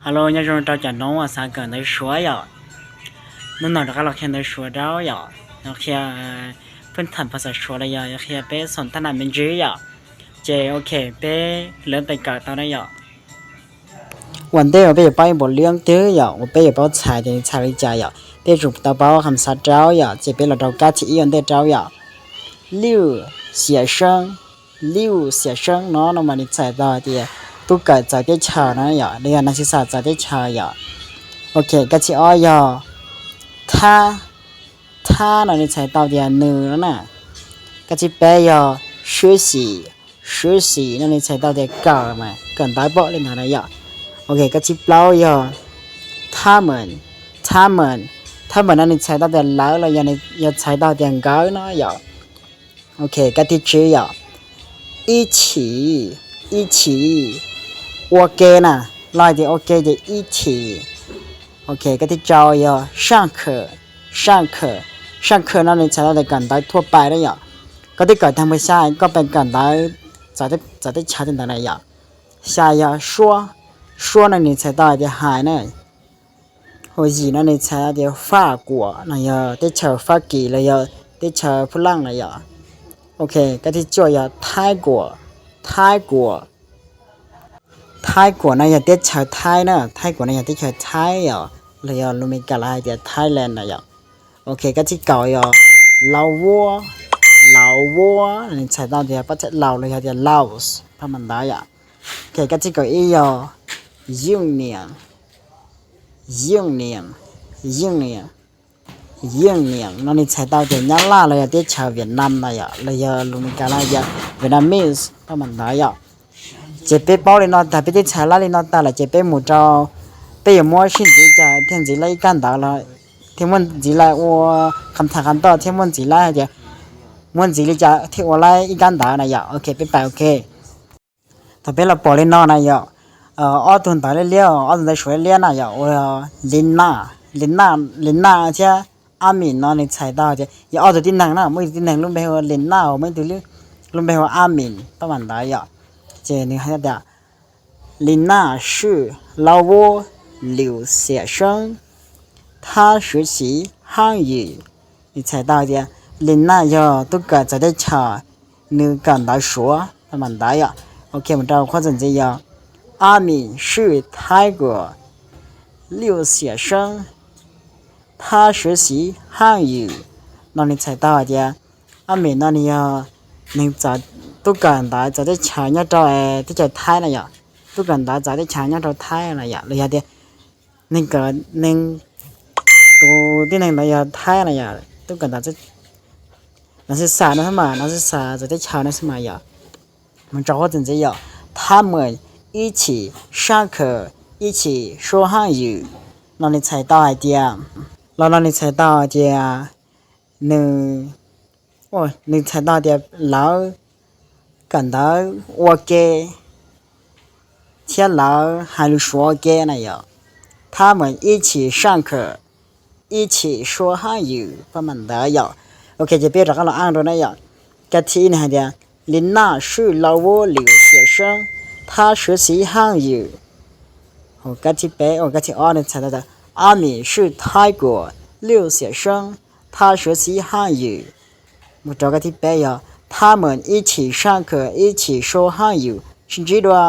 Alo, nyob zoo rau cov noob uas xav kawm ntawv Suav yom. Hnub no rov qab los qhia ntawv Suav rau yom, los qhia pheej tham phas xas Suav los yog qhia peb xom thab nam me ntsis yom. Ces ok, peb lawv pes kawm tau na yom. Ua ntej uas peb yuav paub ib npaum li twg yom, uas peb yuav paub txhais tias txhais li cas yom, peb yuav tsum tau paub qhov xav rau yom. Ces peb los rau kab thib ib ua ntej rau yom. Liu xiam seeb, liu xiam seeb no no mas nws txhais tau hais tias tub kawm txawv teb chaws no yom, los yog nas sis xas txawv teb chaws yom. Ok, kab thib ob yog thab, thab no nws txhais tau tias nws no na. Kab thib peb yog sib xim, sib xim no nws txhais tau tias kawm mas kawm ntawv pom li ntawd na yom. Ok, kab thib plaub yog thab meem, thab meem, thab meem no nws txhais tau tias lawv los yog txhais tau tias nkawd no yom. Ok, kab thib tsib yog ib chim, ib chim, ua ke na, los hais tias ua ke ces ib chim. Ok, kab thib rau yog saj khawm, saj khawm, saj khawm no nws txhais tau tias kawm ntawv thuaj pais na yom. Koj twb kawm tag npua xya koj pais kawm ntawv txawv teb chaws tej ntawd na yom. Xya yog suab, suab no nws txhais tau hais tias hais na. Hos yim no nws txhais tias faj kuam no yog teb chaws Fab Kis los yog teb chaws Phu Laj na yom. Ok, kab thib cuaj yog thaib kuam, thaib kuam, thaib kuam no yog teb chaws Thaib na, thaib kuam no yog teb chaws Thaib yom, los yog lus Meskas lawv hais tias Thailand na yom. Ok, kab thib kaum yog laus vuab, laus vuab nws txhais tau tias pab thaib laus los yog tias Laos pab mas ntawd yom. Ok, kab thib kaum ib yog yeej niam, yeej niam, yeej niam, yeej niam no nws txhais tau tias Nyab Laj los yog teb chaws Vietnam na yom, los yog lus Meskas lawv hais tias Vietnamese pab mas ntawd yom. Ces peb paub li no tag, peb twb txhais lab li no tag lawm ces peb mus rau, peb yuav muab sib ntxiv cas thiaj ntxiv lab ib kab ntawv los thiaj muaj ntxiv lab ua qhov tham qhov ntoj thiaj muaj ntxiv lab hais tias muaj ntxiv li cas thiaj ua lab ib kab ntawv na yom. Ok, peb pais ok. Thaum peb los pom li no na yom, ob tug ntawv liab liab, ob tug ntawv Suav liab liab na yom, ua li naj, li naj, li naj thiab ab mis no nws txhais tau tias yog ob tug tib neeg na, muaj ib tug tib neeg lub npe hu ua li naj, muaj ib tug lub npe hu ua ab mis pab mas ntawd yom. Ces nws hais tias li naj swj laus vuab liu xiam seeb thab swv xiv hab yim. Nws txhais tau tias li naj yog tub kawm txawv teb chaws, nws kawm ntawv Suav pab mas ntawd yom. Ok, mus rau qhov txuas ntxiv yog ab mis swj thaib kuam liu xiam seeb thab swv xiv hab yim no nws txhais tau hais tias ab mis no nws yog neeg tub kawm ntawv txawv teb chaws nyob rau teb chaws Thaib na yom, tub kawm ntawv txawv teb chaws nyob rau Thaib na yom, los yog tias neeg kawm, neeg, tus tib neeg ntawd yog Thaib na yom, tub kawm ntawv, nas sis xas no xwb mas, nas sis xas txawv teb chaws no xwb mas yom. Mus rau qhov txuas ntxiv yom, thab meem ib chim saj khawm ib chim suab hab yim no nws txhais tau hais tias, los no nws txhais tau hais tias nws, nws txhais tau tias lawv kawm ntawv ua ke thiab lawv hais lus Suav ua ke na yom. Thab meem ib chim saj khawm ib chim suab hab yim pab mas ntawd yom. Ok, ces peb rov qab los ab rau na yom. Kab thib ib nws hais tias li naj swj laus vuab liu xiam seeb thab swv xiv hab yim. Kab thib peb, kab thib ob nws txhais tau tias ab mis swj thaib kuam liu xiam seeb thab swv xiv hab yim. Mus rau kab thib peb yog thab meem ib chim saj khawm ib chim suab hab yim. Sib ntsib dua.